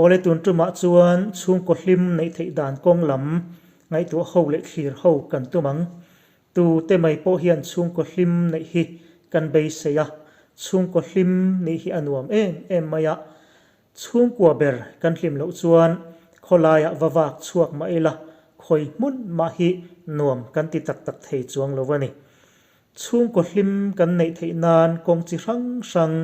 Awle tun tumah chuan chhungkaw hlim neih theih dan kawng lam ngaihtuah ho leh thlir ho kan tum ang. Tu te mai pawh hian chhungkaw hlim neih hi kan beisei a, chhungkaw hlim nih hi a nuam em em mai a. Chhungkua ber kan hlim loh chuan khawlaiah va vak chhuak mah ila khawi hmun mah hi nuam kan ti tak tak thei chuang lo a ni. Chhungkaw hlim kan neih theih nan kawng chi hrang hrang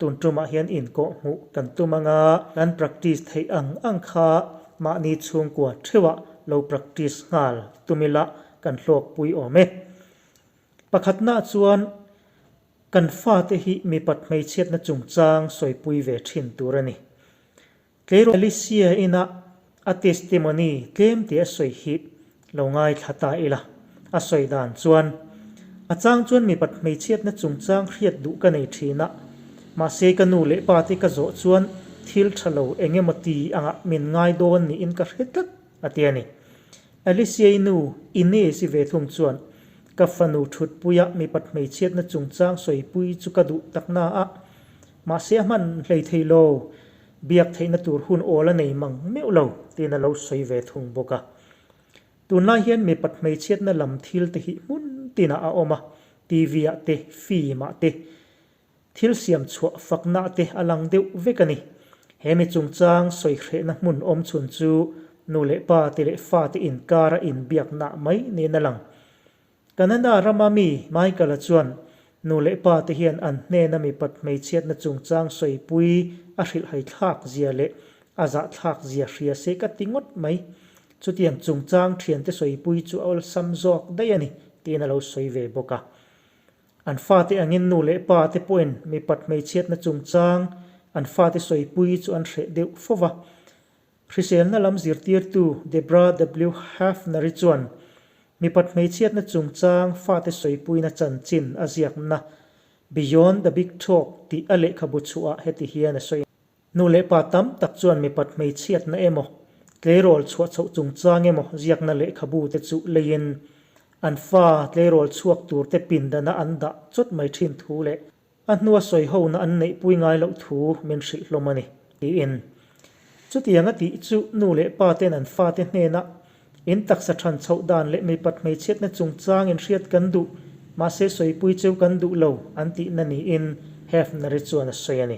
tun tumah hian inkawh hmuh kan tum anga kan practice theih ang ang kha mahni chhungkua theuhah lo practice nghal tum ila kan hlawkpui awm e. Pakhatnaah chuan kan fate hi mipat hmeichhiatna chungchang sawipui ve thin tur a ni. Tleirawl Alicia ina a testimony tlem tih a sawi hi lo ngaithla ta ila. A sawi dan chuan, A chang chuan mipat hmeichhiatna chungchang hriat duh ka nei thin a, mahse ka nu leh pa te ka zawh chuan thil tha lo eng emaw ti angah min ngai dawn niin ka hre tlat, a ti a ni. Alicia-i nu Inez-i ve thung chuan, Ka fanu thutpuia mipat hmeichhiatna chungchang sawipui chu ka duh tak na a, mahse a hman hlei thei lo, biak theihna tur hun awl a nei mang meuh lo, tiin a lo sawi ve thung bawk a. Tunlai hian mipat hmeichhiatna lam thil te hi hmun tinah a awm a, TV-ah te, film-ah te, Thil siam chhuah fakna te a lang deuh vek a ni. He mi chungchang sawi hrehna hmun awm chhun chu nu leh pa te leh fate inkara inbiakna mai niin a lang. Canada rama mi Michael-a chuan nu leh pa te hian an hnena mipat hmeichhiatna chungchang sawipui a hrilhhai thlak zia leh a zahthlak zia hria se ka ti ngawt mai. Chutiang chungchang thiante sawipui chu a awlsam zawk daih a ni, tiin a lo sawi ve bawk a. An fate angin nu leh pa te pawhin mipat hmeichhiatna chungchang an fate sawipui chu an hreh deuh fo va. Hriselna lam zirtirtu Debra W. Hafner-i chuan mipat hmeichhiatna chungchang fate sawipuina chanchin a ziakna Beyond the Big Talk tih a lehkhabu chhuahah heti hian a sawi. Nu leh pa tam tak chuan mipat hmeichhiatna emaw, tleirawl chhuah chhoh chungchang emaw ziakna lehkhabu te chu leiin an fa tleirawl chhuak tur te pindana an dah chawt mai thin thu leh a hnua sawi hona an neihpui ngai loh thu min hrilh hlawm a ni, tiin. Chutiang a tih chu nu leh pa ten an fate hnenah in taksa than chhoh dan leh mipat hmeichhiatna chungchang in hriat kan duh, mahse sawipui cheu kan duh lo an tihna niin Hefner-i chuan a sawi a ni.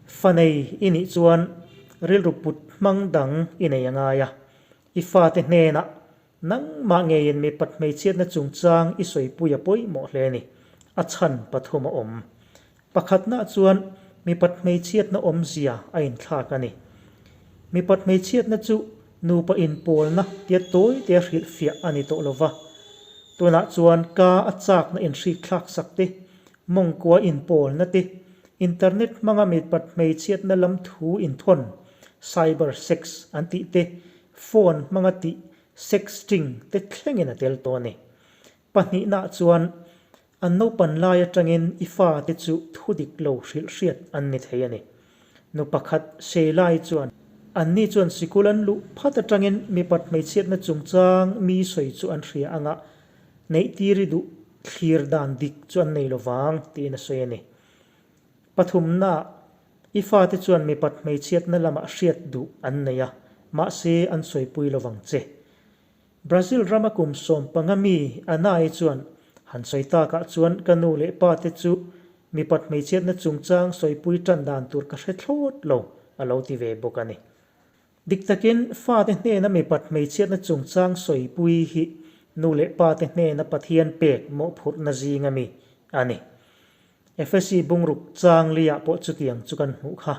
Fa nei i nih chuan rilru put hmang dang i nei a ngai a. I fate hnenah nangmah ngeiin mipat hmeichhiatna chungchang i sawipui a pawimawh hle a ni. A chhan pathum a awm. Pakhatnaah chuan mipat hmeichhiatna awmzia a inthlak a ni. Mipat hmeichhiatna chu nupa inpawlna tia tawi tea hrilhfiah a ni tawh lo va. Tunah chuan ka a chakna inhrikthlak sak te, Mawngkua inpawlna te, internet hmanga mipat hmeichhiatna lam thu inthawn, cyber sex an tih te, phone hmanga tih sexting te thlengin a tel tawh a ni. Pahnihnaah chuan, an naupan lai atangin i fate chu thu dik lo hrilh hriat an ni thei a ni. Nu pakhat Sheila-i chuan, Anni chuan sikul an luh phat atangin mipat hmeichhiatna chungchang mi sawi chu an hria anga Neih tir i duh thlir dan dik chu an nei lo vang, tiin a sawi a ni. Pathumnaah, i fate chuan mipat hmeichhiatna lamah hriat duh an nei a, mahse an sawipui lo vang che. Brazil rama kum 15 mi Anna-i chuan, Han sawi takah chuan ka nu leh pate chu mipat hmeichhiatna chungchang sawipui tan dan tur ka hre thlawt lo, a lo ti ve bawk a ni. Dik takin, fate hnena mipat hmeichhiatna chungchang sawipui hi nu leh pate hnena Pathian pek mawhphurhna zinga mi a ni. Efesi bungruk chang liah pawh chutiang chu kan hmuh kha.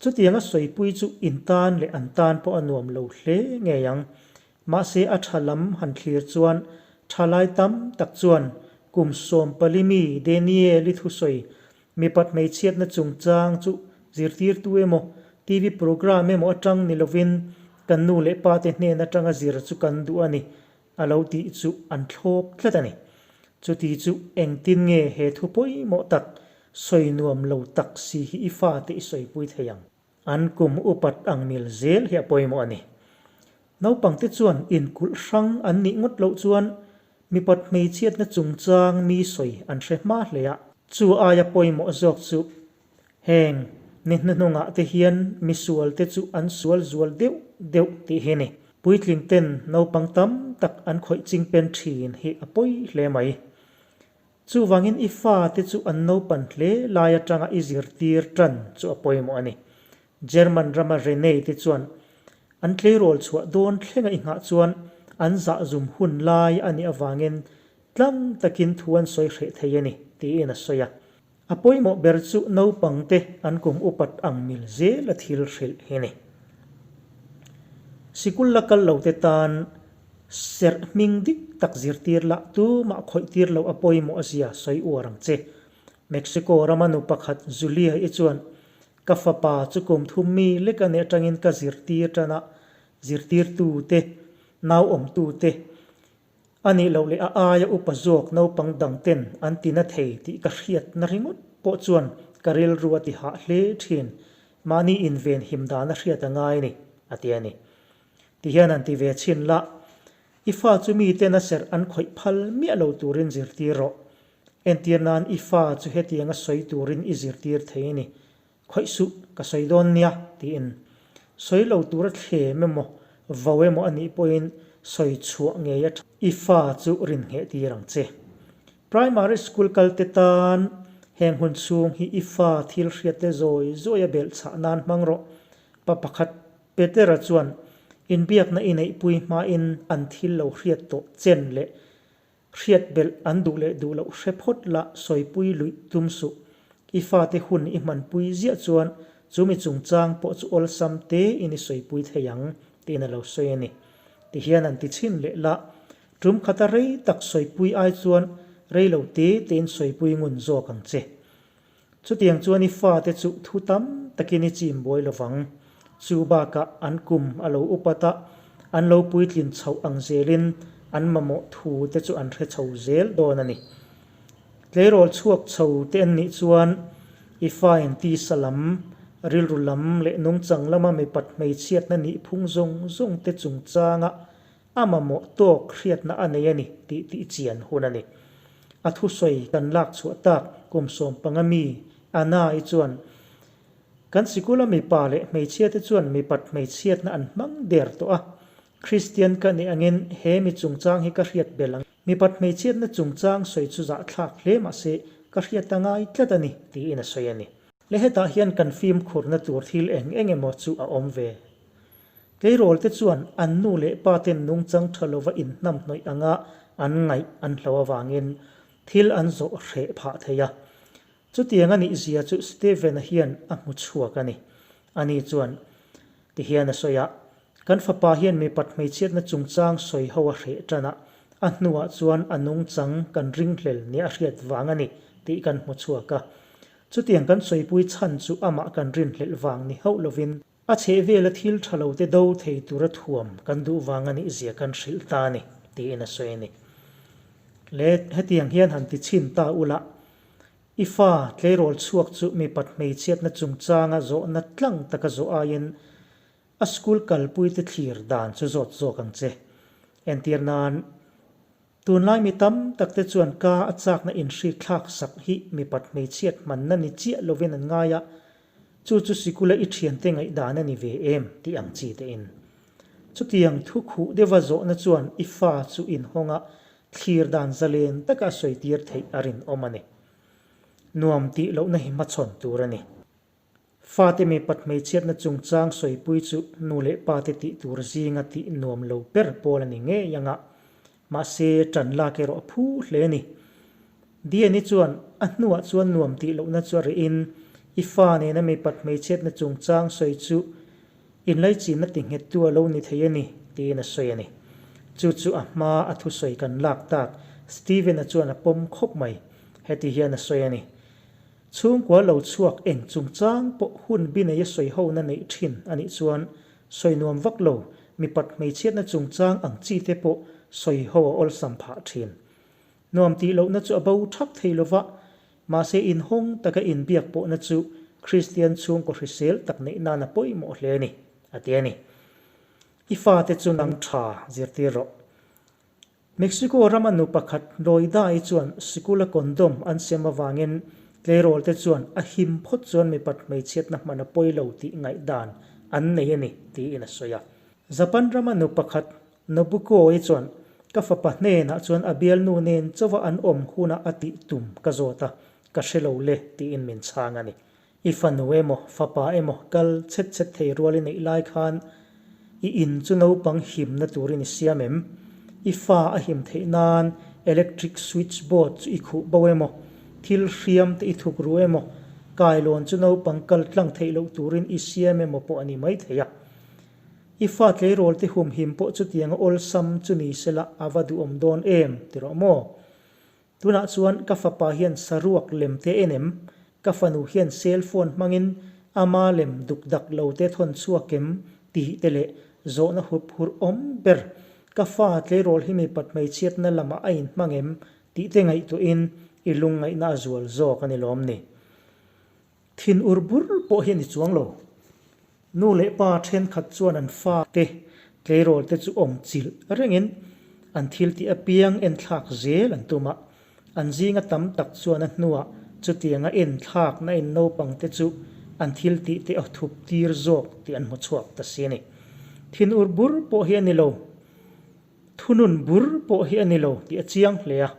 Chutianga sawipui chu in tan leh an tan pawh a nuam lo hle ngei ang. Mahse a tha lam han thlir chuan thalai tam tak chuan kum 14 mi Daniel-i thusawi Mipat hmeichhiatna chungchang chu zirtirtu emaw, TV programme emaw atang ni lovin kan nu leh pate hnen atanga zir chu kan duh a ni, a lo tih chu an thlawp tlat a ni. Chuti chu engtin nge he thu pawimawh tak, sawi nuam lo tak si hi i fate i sawipui thei ang? An kum upat ang mil zel hi a pawimawh a ni. Naupangte chuan inkulh hrang an nih ngawt loh chuan mipat hmeichhiatna chungchang mi sawi an hre hma hle a. Chu aia pawimawh zawk chu heng Ni hnuhnungah te hian misualte chu an sual zual deuh deuh tih hi ni. Puitling ten naupang tam tak an khawih ching pen thin hi a pawi hle mai. Chuvangin i fate chu an naupan hle lai atanga i zirtir tan chu a pawimawh a ni. German rama Renee te chuan an tleirawl chhuah dawn thlenga i nghah chuan an zahzum hun lai a nih avangin tlang takin thu an sawi hreh thei a ni, tiin a sawi a. A pawimawh ber chu naupangte an kum upat ang mil zel a thil hrilh hi ni. Sikul la kal lo te tan serh hming dik tak zirtir lah tumah khawih tir loh a pawimawh zia sawi uar ang che. Mexico rama nu pakhat Julia i chuan Ka fapa chu kum thum mi lek a nih atangin ka zirtir tan a, zirtirtu te, nauawmtu te, A nih loh leh a aia upa zawk naupang dang ten an ti na thei tih ka hriatna ringawt pawh chuan ka rilru a ti hah hle thin. Mahni inven him dan a hriat a ngai ni, a ti a ni. Tihian an ti ve chhin la, I fa chu miten a serh an khawih phal miah lo turin zirtir rawh. Entir nan i fa chu hetianga sawi turin i zirtir thei a ni. Khawih suh, ka sawi dawn nia, tiin. Sawi lo tura thlem emaw, vo emaw a nih pawhin sawi chhuah ngei a tha. I fa chu rin ngheh tir ang che. Primary school kalte tan heng hun chhung hi i fa thil hriatte zawi zawi a belh chhah nan hmang rawh. Pa pakhat Petera chuan inbiakna i neihpui hmain an thil lo hriat tawh chen leh Hriat belh an duh leh duh loh hre phawt la sawipui luih tum suh. I fate hun i hmanpui ziah chuan chu mi chungchang pawh chu awlsam te in i sawipui thei ang tiin a lo sawi a ni. Tihian an ti chhin leh la, tum khata rei tak sawipui ai chuan rei lo te tein sawipui ngun zawk ang che. Chutiang chuan i fate chu thu tam takin i chim buai lo vang. Chu bakah an kum a lo upat a, an lo puitlin chhoh ang zelin an mamawh thu te chu an hre chho zel dawn a ni. Tleirawl chhuak chho te an nih chuan i fain tisa lam, rilru lam leh nungchang lama mipat hmeichhiatna nih phung zawng zawng te chungchanga A mamawh tawk hriatna a nei a ni tih tih chian hun a ni. A thusawi kan lak chhuah tak kum 15 mi Anna-i chuan, Kan sikula mipa leh hmeichhiate chuan mipat hmeichhiatna an hmang der tawh a. Kristian ka nih angin he mi chungchang hi ka hriat belh ang. Mipat hmeichhiatna chungchang sawi chu zahthlak hle mahse ka hriat a ngai tlat a ni, tiin a sawi a ni. Le hetah hian kan fimkhurna tur thil eng eng emaw chu a awm ve. Tleirawl te chuan an nu leh pa ten nungchang tha lova inhnam hnawih anga an ngaih an hlo avangin thil an zawh hreh phah thei a. Chutiang a nih zia chu Stephen-a hian a hmu chhuak a ni. Ani chuan tihian a sawi a, Kan fapa hian mipat hmeichhiatna chungchang sawi ho a hreh tan a, a hnuah chuan a nungchang kan ringhlel nia a hriat vang a ni tih kan hmu chhuak a. Chutiang kan sawipui chhan chu amah kan rinhlelh vang ni hauh lovin A chhehvela thil tha lo te do thei tura thuam kan duh vang a nih zia kan hrilh ta a ni, tiin a sawi a ni. Le, hetiang hian han ti chhin ta ula, i fa tleirawl chhuak chu mipat hmeichhiatna chungchanga zawhna tlang taka zawh aiin a school kalpuite thlir dan chu zawt zawk ang che. Entir nan, Tunlai mi tam tak te chuan ka a chakna inhrik thlak sak hi mipat hmeichhiat hmanna ni chiah lovin an ngai a, chu chu sikula i thiante ngaihdan a ni ve em tih ang chi te in. Chutiang thu khuh deuha zawhna chuan i fa chu inhawng a, thlir dan zalen taka a sawi tir theih a rinawm a ni. Nuam tih lohna hi hmachhawn tur a ni. Fate mipat hmeichhiatna chungchang sawipui chu nu leh pate tih tur zinga tih nuam lo ber pawl a ni ngei ang a, mahse ṭan lak erawh a phu hle a ni. Diane-i chuan a hnuah chuan nuam tih lohna chu a reh in i fa nena mipat hmeichhiatna chungchang sawi chu inlaichinna ti nghettu a lo ni thei a ni tiin a sawi a ni. Chu chu a hma a thusawi kan lak tak Steven-a chuan a pawm khawp mai. Heti hian a sawi a ni. Chhungkua lo chhuak eng chungchang pawh hun bi neia sawi hona neih thin a nih chuan sawi nuam vak lo, mipat hmeichhiatna chungchang ang chi te pawh sawi ho a awlsam phah thin. Nuam tih lohna chu a bo thak thei lova, mahse inhawng taka inbiak pawhna chu Kristian chhungkaw hrisel tak neih nan a pawimawh hle a ni, a ti a ni. I fate chu nang tha zirtir rawh. Mexico rama nu pakhat Loida-i chuan sikula condom an sem avangin Tleirawlte chuan a him phawt chuan mipat hmeichhiatna hman a pawi lo tih ngaihdan an nei a ni, tiin a sawi a. Japan rama nu pakhat Nobuko-i chuan ka fapa hnenah chuan a bialnu nen chauha an awm hunah a tih tum ka zawt a, ka hre lo le tiin min chhang a ni. I fanu emaw, fapa emaw kal chhet chhet thei rual i neih lai khan i in chu naupang himna turin i siam em? I fa a him theih nan electric switch board chu i khuh bo emaw, thil hriam te i thuk ru emaw, kailawn chu naupang kal tlang theih loh turin i siam emaw pawh a ni maithei a. I fa tleirawl te humhim pawh chutianga awlsam chu ni sela a va duhawm dawn em ti rawh maw? Tunah chuan ka fapa hian saruak lem te en em? Ka fanu hian cell phone hmangin ama lem duk dak lo te thawn chhuak em? tih te leh zawhna hup hurh awm ber ka fa tleirawl hi mipat hmeichhiatna lamah a inhmang em tih te ngaihtuahin i lungngaihna a zual zawk a ni lawm ni? Thin ur bur pawh hi a ni chuang lo. Nu leh pa thenkhat chuan an fa te tleirawl te chu awm chilh rengin an thil tih apiang enthlak zel an tum a. An zinga tam tak chuan a hnuah chutianga enthlakna in naupang te chu an thil tih te a thup tir zawk tih an hmu chhuak ta si a ni. Thin ur bur pawh hi a ni lo. Thunun bur pawh hi a ni lo tih a chiang hle a.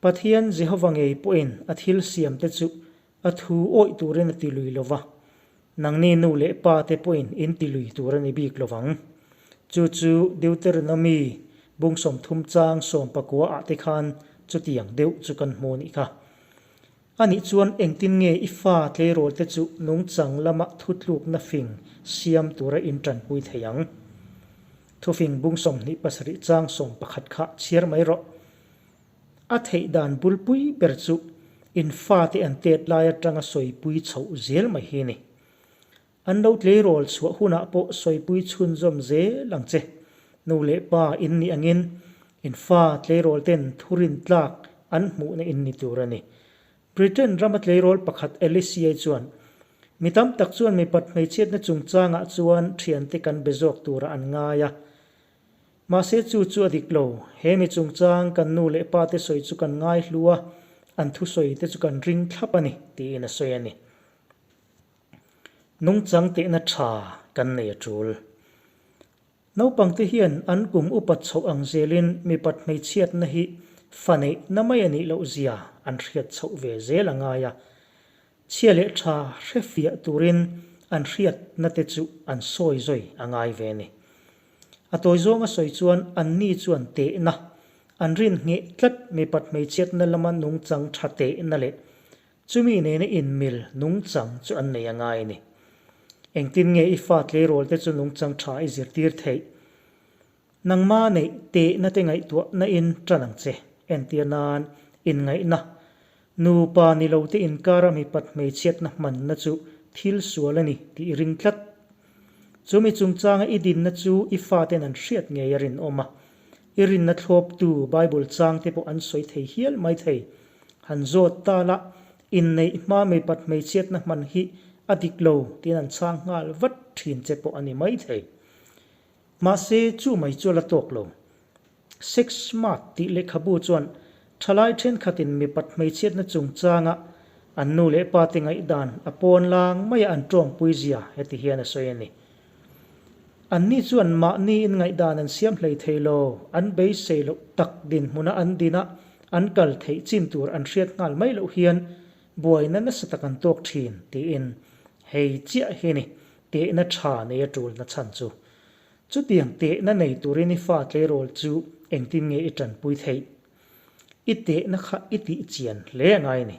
Pathian Jehova ngei pawhin a thil siamte chu a thu awih turin a ti lui lo va, nangni nu leh pa te pawhin in ti lui tur a ni bik lo vang. Chu chu Deuteronomy bung 30 chang 19 ah te khan chutiang deuh chu kan hmu nih kha. Anih chuan engtin nge i fa tleirawl te chu nungchang lama thutlukna fing siam tura in tanpui thei ang? Thufing bung 27 chang 11 kha chhiar mai rawh. A theih dan bulpui ber chu in fate an tet lai atanga sawipui chhoh zel mai hi a ni. An lo tleirawl chhuah hunah pawh sawipui chhunzawm zel ang che. Nu leh pa in nih angin in fa tleirawl ten thurin tlak an hmuhna in ni tur a ni. Britain rama tleirawl pakhat Alicia-i chuan, Mi tam tak chuan mipat hmeichhiatna chungchangah chuan thiante kan be zawk turah an ngai a. Mahse chu chu a dik lo, he mi chungchang kan nu leh pa te sawi chu kan ngai hlu a, an thusawi te chu kan ring thlap a ni, tiin a sawi a ni. Nungchang tehna tha kan nei a tul. Naupang te hian an kum upat chhoh ang zelin mipat hmeichhiatna hi fa neihna mai a nih loh zia an hriat chhoh ve zel a ngai a. Chhia leh tha hrefiah turin an hriatna te chu an sawi zawi a ngai ve a ni. A tawi zawnga sawi chuan anni chuan tehna, an rin ngheh tlat mipat hmeichhiatna lama nungchang tha tehna leh chumi nena inmil nungchang chu an nei a ngai a ni. Engtin nge i fa tleirawl te chu nungchang tha i zirtir theih? Nangma neih tehna te ngaihtuahna in tan ang che. Entir nan, inngaihna, nupa ni lo te inkara mipat hmeichhiatna hmanna chu thil sual a ni tih i ring tlat. Chumi chungchanga i dinna chu i faten an hriat ngei a rinawm a. I rinna thlawptu Bible changte pawh an sawi thei hial mai thei. Han zawt ta la, inneih hma mipat hmeichhiatna hman hi a dik lo tiin an chhang nghal vat thin che pawh a ni mai thei. Mahse, chu mai chu a la tawk lo. Sex Smart tih lehkhabu chuan thalai thenkhatin mipat hmeichhiatna chungchanga an nu leh pate ngaihdan a pawn lang maia an tawngpui zia heti hian a sawi a ni. Anni chuan mahni in ngaihdan an siam hlei thei lo, an beisei loh tak dinhmuna an dina an kal theih chin tur an hriat nghal mai loh hian buaina nasa tak an tawk thin tiin hei chiah hi ni tehna tha nei a tulna chhan chu. Chutiang tehna nei turin i fa tleirawl chu engtin nge i tanpui theih? I tehna kha i tih chian hle a ngai a ni.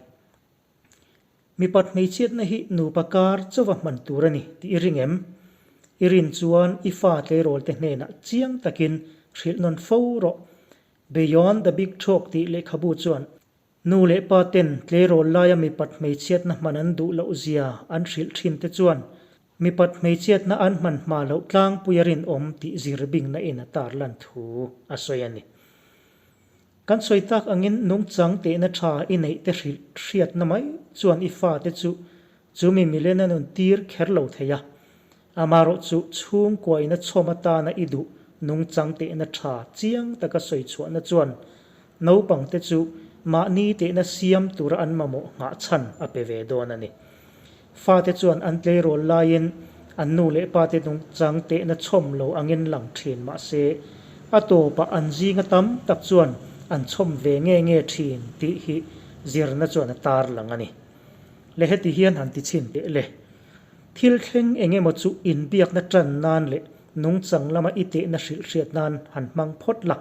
Mipat hmeichhiatna hi nupa kar chauva hman tur a ni tih i ring em? I rin chuan i fa tleirawl te hnenah chiang takin hrilh nawn fo rawh. Beyond the Big Talk tih lehkhabu chuan Nu leh pa ten tleirawl laia mipat hmeichhiatna hman an duh loh zia an hrilh thin te chuan mipat hmeichhiatna an hman hma loh tlangpui a rinawm tih zir bingna in a tarlan thu a sawi a ni. Kan sawi tak angin nungchang tehna tha i neih te hrilh hriatna mai chuan i fate chu chumi milen a nun tir kher lo thei a. Amaherawh chu chhungkuaina chhawm atana i duh nungchang tehna tha chiang taka sawi chhuahna chuan naupangte chu mahni tehna siam tura an mamawh nghah chhan a pe ve dawn a ni. Fate chuan an tleirawl laiin an nu leh pate nungchang tehna chhawm lo angin lang thin mah se, a tawpah an zinga tam tak chuan an chhawm ve nge nge thin tih hi zirna chuan a tarlang a ni. Le heti hian han ti chhin teh le. Thil thleng eng emaw chu inbiakna tan nan leh nungchang lama i tehna hrilh hriat nan han hmang phawt la.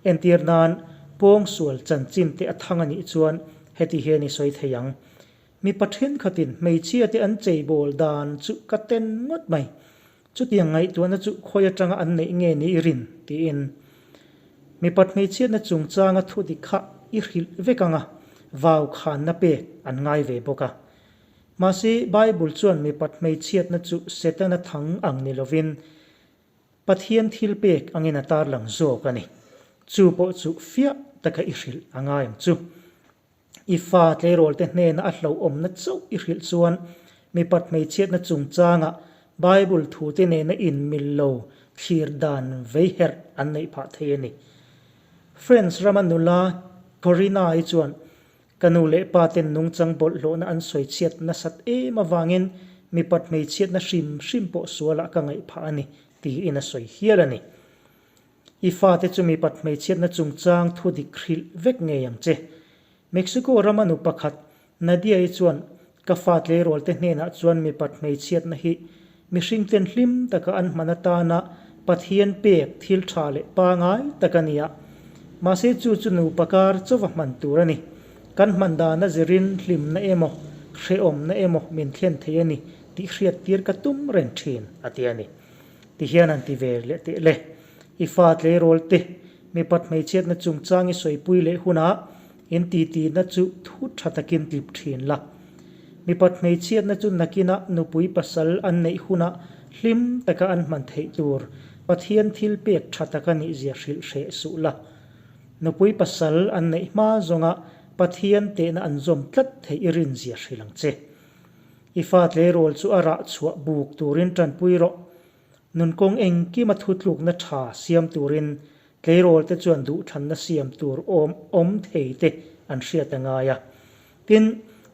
Entir nan, pawngsual chanchin te a thang a nih chuan heti hian i sawi thei ang. Mipa thenkhatin hmeichhia te an cheibawl dan chu ka ten ngawt mai. Chutiang ngaihtuahna chu khawi atanga an neih nge ni i rin? tiin. Mipat hmeichhiatna chungchanga thu dik kha i hrilh vek anga vau khanna pek an ngai ve bawk a. Mahse, Bible chuan mipat hmeichhiatna chu Setana thang ang ni lovin Pathian thil pek angin a tarlang zawk a ni. Chu pawh chu fiah taka i hrilh a ngai ang chu. I fa tleirawlte hnena a hlauhawmna chauh i hrilh chuan mipat hmeichhiatna chungchanga Bible thute nena inmil lo thlir dan vei herh an neih phah thei a ni. France rama nula Corinna-i chuan, Ka nu leh pa ten nungchang bawlhhlawhna an sawichhiat nasat em avangin mipat hmeichhiatna hrim hrim pawh sualah ka ngaih phah a ni, tiin a sawi hial a ni. I fate chu mipat hmeichhiatna chungchang thu dik hrilh vek ngei ang che. Mexico rama nu pakhat, Nadia-i chuan, Ka fa tleirawlte hnenah chuan mipat hmeichhiatna hi mihringten hlim taka an hman atana Pathian pek thil tha leh pangai tak a ni a. Mahse chu chu nupa kar chauva hman tur a ni. Kan hman dana zirin hlimna emaw, hrehawmna emaw min thlen thei a ni tih hriattir ka tum reng thin, a ti a ni. Ti hian an ti ve leh teh le. I fa tleirawl te, mipat hmeichhiatna chungchang i sawipui leh hunah in titihna chu thu tha takin tlip thin la. Mipat hmeichhiatna chu nakinah nupui pasal an neih hunah hlim taka an hman theih tur Pathian thil pek tha taka nihzia hrilh hreh suh la. Nupui pasal an neih hma zawnga Pathian tehna an zawm tlat theih i rinzia hrilh ang che. I fa tleirawl chu a rah chhuah buk turin tanpui rawh. Nunkawng engkima thutlukna tha siam turin tleirawl te chuan duhthlanna siam tur awm awm thei te an hriat a ngai a. Tin,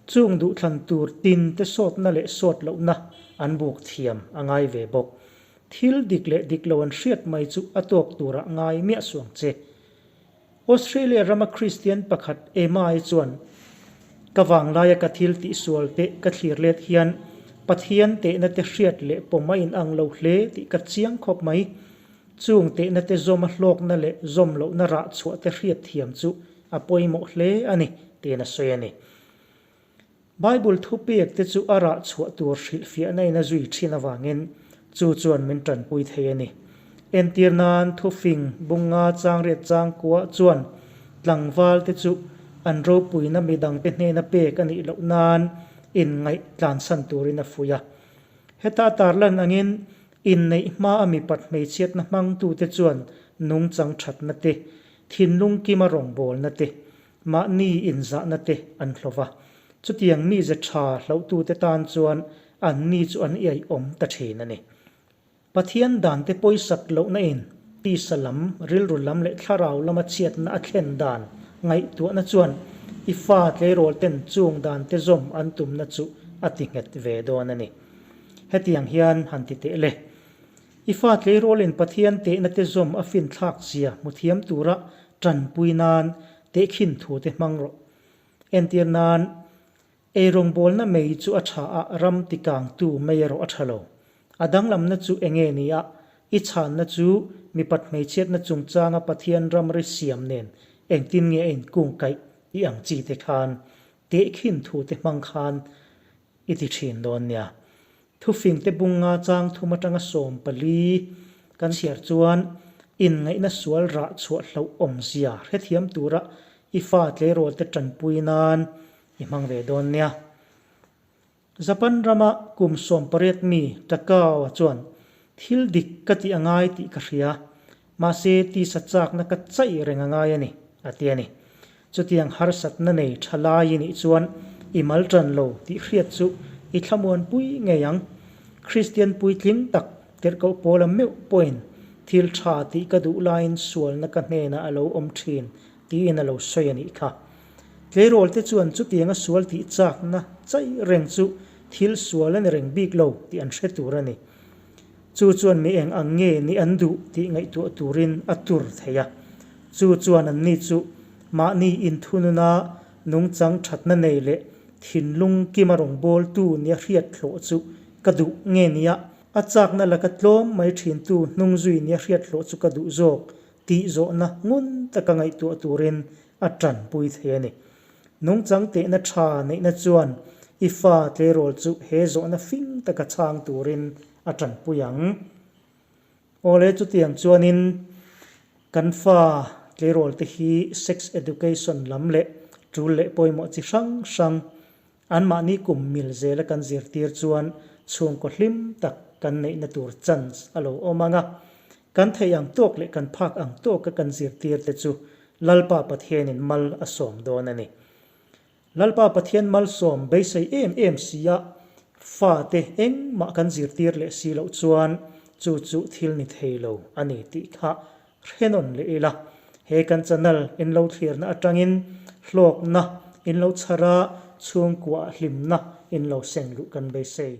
chung duhthlan tur tin te sawtna leh sawt lohna an buk thiam a ngai ve bawk. Thil dik leh dik lo an hriat mai chu a tawk turah ngai miah suang che. Australia rama Kristian pakhat Emma-i chuan, Ka vanglaia ka thil tihsual te ka thlir let hian Pathian tehna te hriat leh pawm a inang lo hle tih ka chiang khawp mai. Chung tehna te zawma hlawkna leh zawm lohna rah chhuah te hriat thiam chu a pawimawh hle a ni, tiin a sawi a ni. Bible thupek te chu a rah chhuah tur hrilhfiahna in a zui thin avangin chu chuan min tanpui thei a ni. Entir nan thufing bunga changriat changkua chuan tlangval te chu an ropuina midangte hnena pek a nih loh nan inngaih tlansan turin a fuih a. Heta tarlan angin inneih hma a mipat hmeichhiatna hmangtute chuan nungchang thatna te, thinlung kima rawngbawlna te, Mahni inzahna te an hlawh va, chutiang mize tha hlauhtute tan chuan anni chu an iaiawm ta thin a ni. Pathian dante pawisak lohna in tisa lam, rilru lam leh thlarau lama chhiatna a thlen dan ngaihtuahna chuan i fa tleirawl ten chung dante zawm an tumna chu a ti nghet ve dawn a ni. Hetiang hian han ti teh le. I fa tleirawlin Pathian tehna te zawm a finthlak zia hmu thiam tura tanpui nan tehkhin thu te hmang rawh. Entir nan, Eirawngbawlna mei chu a tha a, ram tikangtu mei erawh a tha lo. A danglamna chu enge ni a, i chhanna chu mipat hmeichhiatna chungchanga Pathian ramri siam nen engtin nge a inkungkaih i ang chi te khan tehkhin thu te hmang khan i ti thin dawn nia. Thufingte bunga chang thum atanga 14 kan chhiar chuan inngaihna sual rah chhuah hlauh awmzia hrethiam tura i fa tleirawlte tanpui nan i hmang ve dawn nia. Japan rama kum 18 mi Takao-a chuan thil dik ka tih a ngai tih ka hria, mahse tisa chakna ka chaih reng a ngai a ni, a ti a ni. Chutiang harsatna nei tha lai i nih chuan i mal tan lo tih hriat chu i thlamuanpui ngei ang. Kristian puitling tak tirhkoh pawla meuh pawhin thil tha tih ka duh laiin sualna ka hnenah a lo awm thin tiin a lo sawi a nih kha. Tleirawlte chuan chutianga sual tih chakna chaih reng chu thil sual a ni reng bik lo tih an hre tur a ni. Chu chuan mi eng ang nge nih an duh tih ngaihtuah turin a tur thei a. Chu chuan anni chu mahni inthununa nungchang thatna nei leh thinlung kima rawngbawltu nia hriat hlawh chu ka duh nge nia, a chakna laka tlawm mai thintu hnungzui nia hriat hlawh chu ka duh zawk tih zawhna ngun taka ngaihtuah turin a tanpui thei a ni. Nungchang tehna tha neihna chuan i fa tleirawl chu he zawhna fing taka chhang turin a tanpui ang. Awle chutiang chuanin kan fa tleirawl te hi sex education lam leh tul leh pawimawh chi hrang hrang Anmahni kum mil zela kan zirtir chuan chhungkaw hlim tak kan neihna tur chance a lo awm ang a. Kan theih ang tawk leh kan phak ang tawka kan zirtir te chu Lalpa Pathianin mal a sawm dawn a ni. Lalpa Pathian malsawm beisei em em sia fate engmah kan zirtir leh si loh chuan chu chu thil ni thei lo a ni tih kha Hrenawn leh ila, he kan channel in lo thlirna atangin hlawkna in lo chhar a, chhungkuaah hlimna in lo seng luh kan beisei.